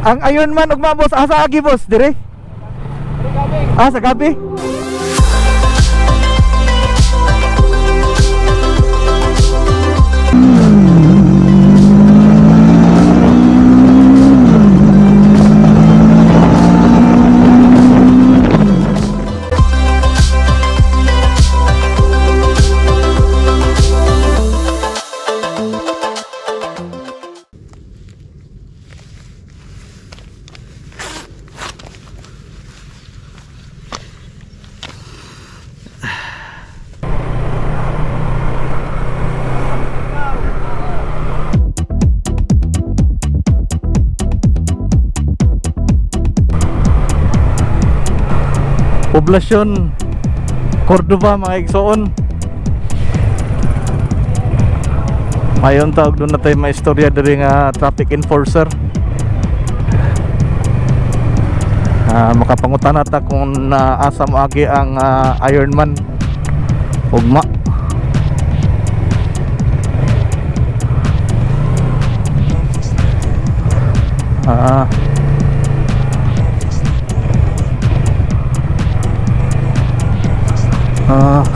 Ang Ironman ugma, boss, asa agi, boss, dire? Ah, sa gabi. Poblasyon Cordova, mga igsoon. Mayon tawag doon na tayo maistorya diri nga traffic enforcer. Makapangutan na ta kung naasa mo agi ang Ironman ugma.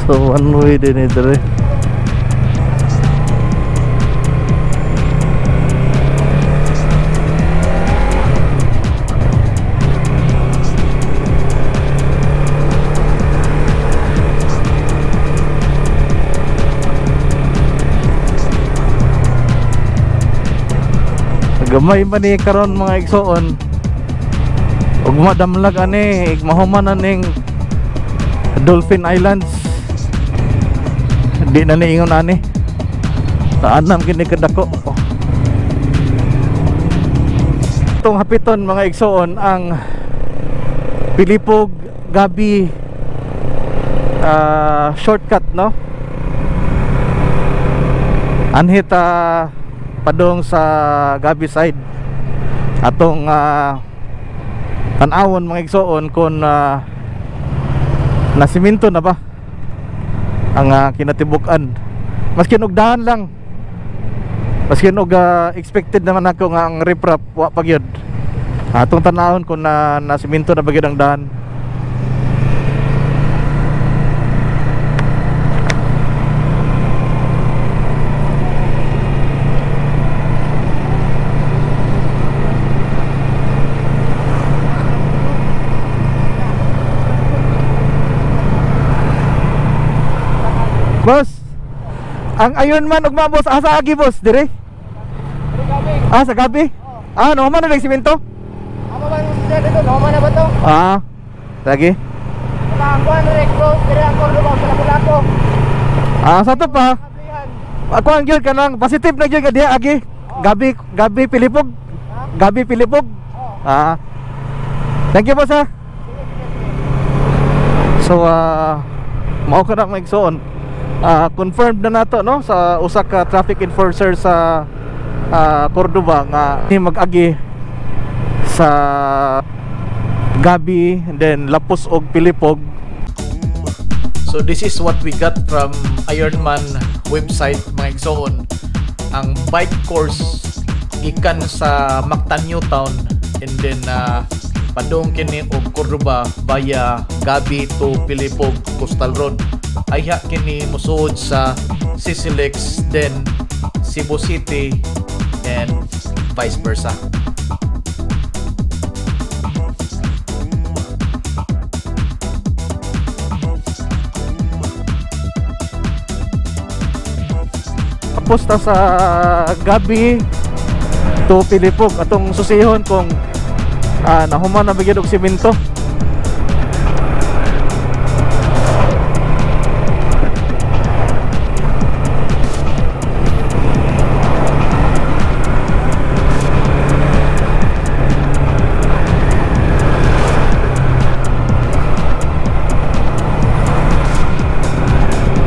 So one way din ito eh. Gamay man ni karon, mga igsoon. Ugma damlag ani, mahuman aning Dolphin Islands. Di na niingon ani. Taanam kini kadako. Oh. Itong hapiton, mga igsoon, ang Pilipog Gabi shortcut, no? Anhita padong sa Gabi side. Atong tan-awon, mga igsoon, kung nasiminto na ba ang kinatibuk-an. Maskin og dahan lang, maskin og expected naman ako nga ang riprap wa pa gyud. Atong tan-awon kung na nasiminto na ba gyud ang dahan. Boss, ang Ironman ugma, boss, asa agi, boss, dire? Ah, sa gabi. Ah, no man na simento. Amo ba yung dito? No man na ba to? Ah. Lagi. Ang close dire ang Cordova sa Lapu-Lapu. Ah, sa to pa. Ako ang gyud kanang positive na gyud ka diha agi. Gabi, Gabi Pilipog. Gabi Pilipog. Ah. Thank you, boss, ha. So mao ka na, mga igsoon. Confirmed na nato, no, sa usa ka traffic enforcer sa Cordova nga mag-agi sa Gabi and then Lapos og Pilipog. So this is what we got from Ironman website, mga igsoon. Ang bike course gikan sa Mactan New Town and then padung kini og Cordova via Gabi to Pilipog Coastal Road. Ayha kini mosuod sa Sisilex, then Cebu City and vice versa. Tapos ta sa Gabi to Pilipog atong susihon kung nahuman na bigyan og simento.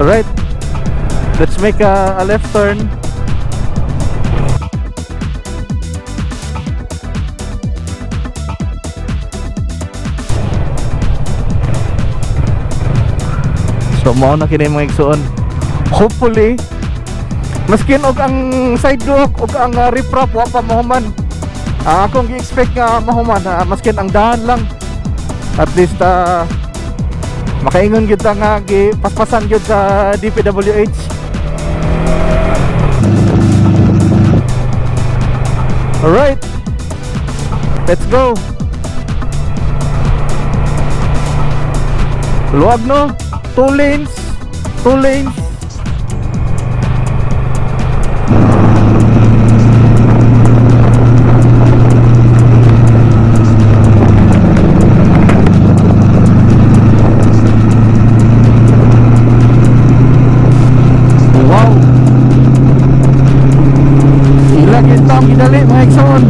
Alright, let's make a left turn. So mao na kini, mga igsoon. Hopefully maskin og ang sidewalk og ang riprap wa pa mahuman. Akong gi-expect nga mahuman, maskin ang daan lang. At least makaingon gyud ta nga gipaspasan gyud sa DPWH. Alright, let's go. Luwag no? 2 lanes, 2 lanes. Wow. Ila kita ang gidali mga igsoon.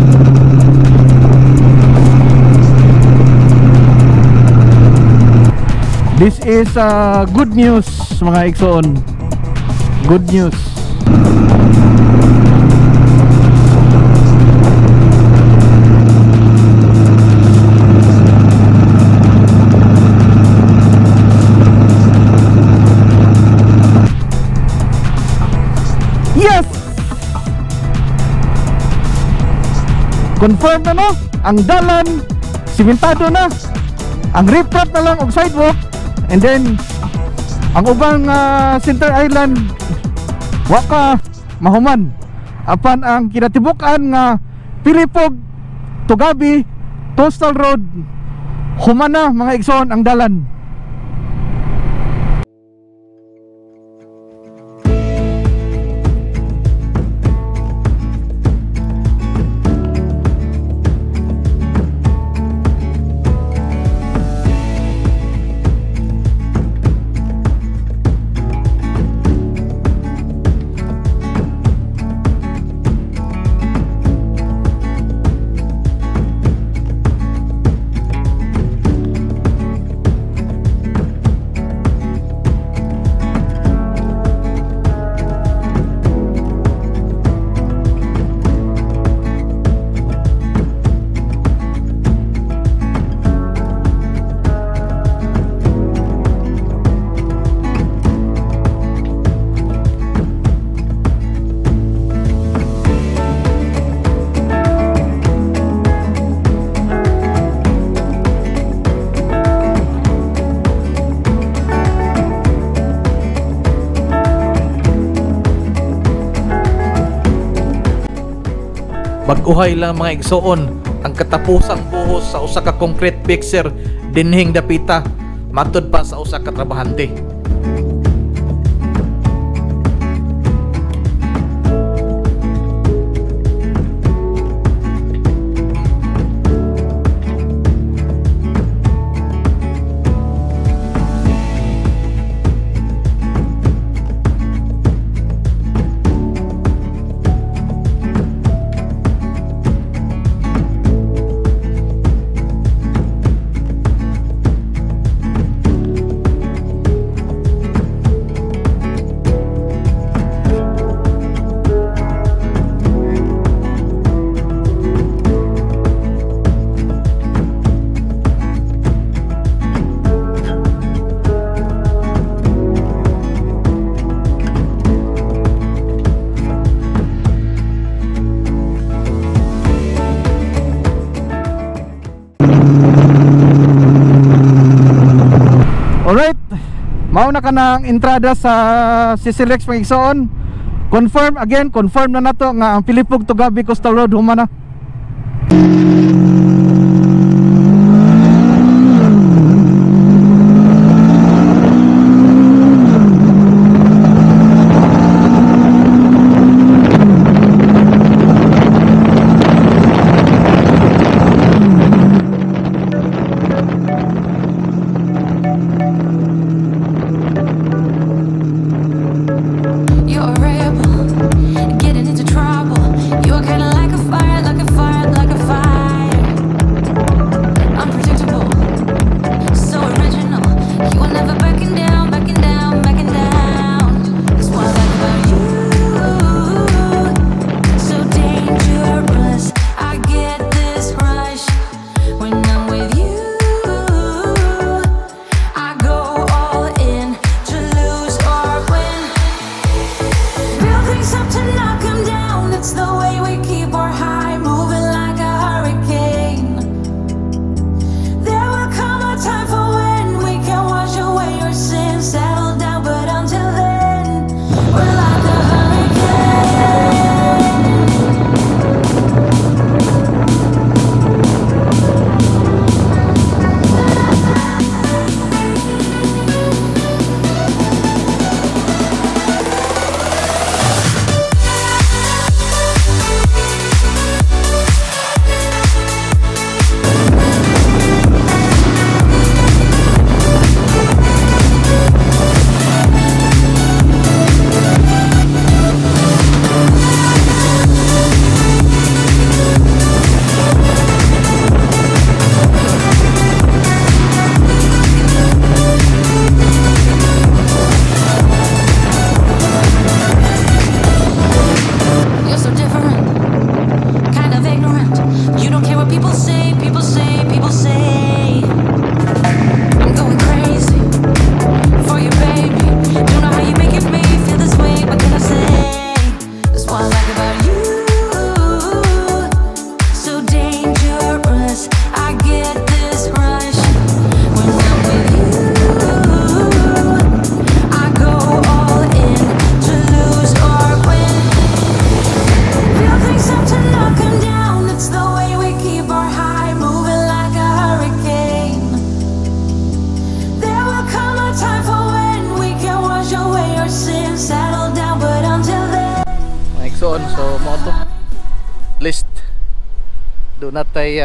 This is good news mga igsoon. Good news. Yes! Confirm na no? Ang dalan, simentado na. Ang riprap na lang og sidewalk. And then ang ubang Center Island wa ka mahuman. Apan ang kinatibuk-an nga Pilipog Tugabi Coastal Road, human na mga igsoon ang dalan. Bag-uhay lang mga igsoon ang katapusang buhos sa usa ka concrete mixer dinhing dapita matud pa sa usa ka trabahante. Alright, mauna ka ng entrada sa CCLEX mga igsoon. Confirm again, confirm na nato nga ang Pilipog Tugabi Coastal Road human na. Getting into trouble. You're kinda like a fire, like a fire, like a fire. Igsoon. So mao to, list do natay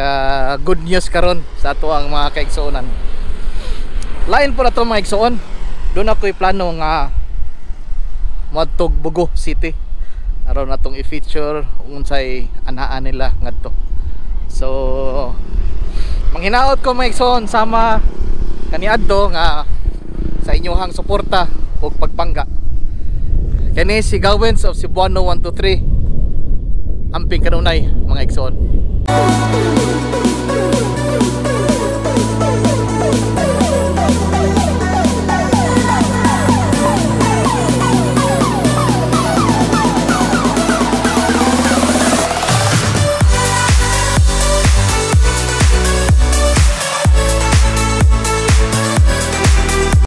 good news karon sa ato ang mga kaigsuonan. Lain po na to, mga igsoon. Doon ako'y plano nga moadtog Bogo City aron natong i-feature unsay anhaan nila ngadto. So manghinaot ko, mga igsoon, sama kaniadto nga sa inyong suporta ug pagpangga. Kani si Gawens of Cebuano 123. Amping kanunay, mga igsoon.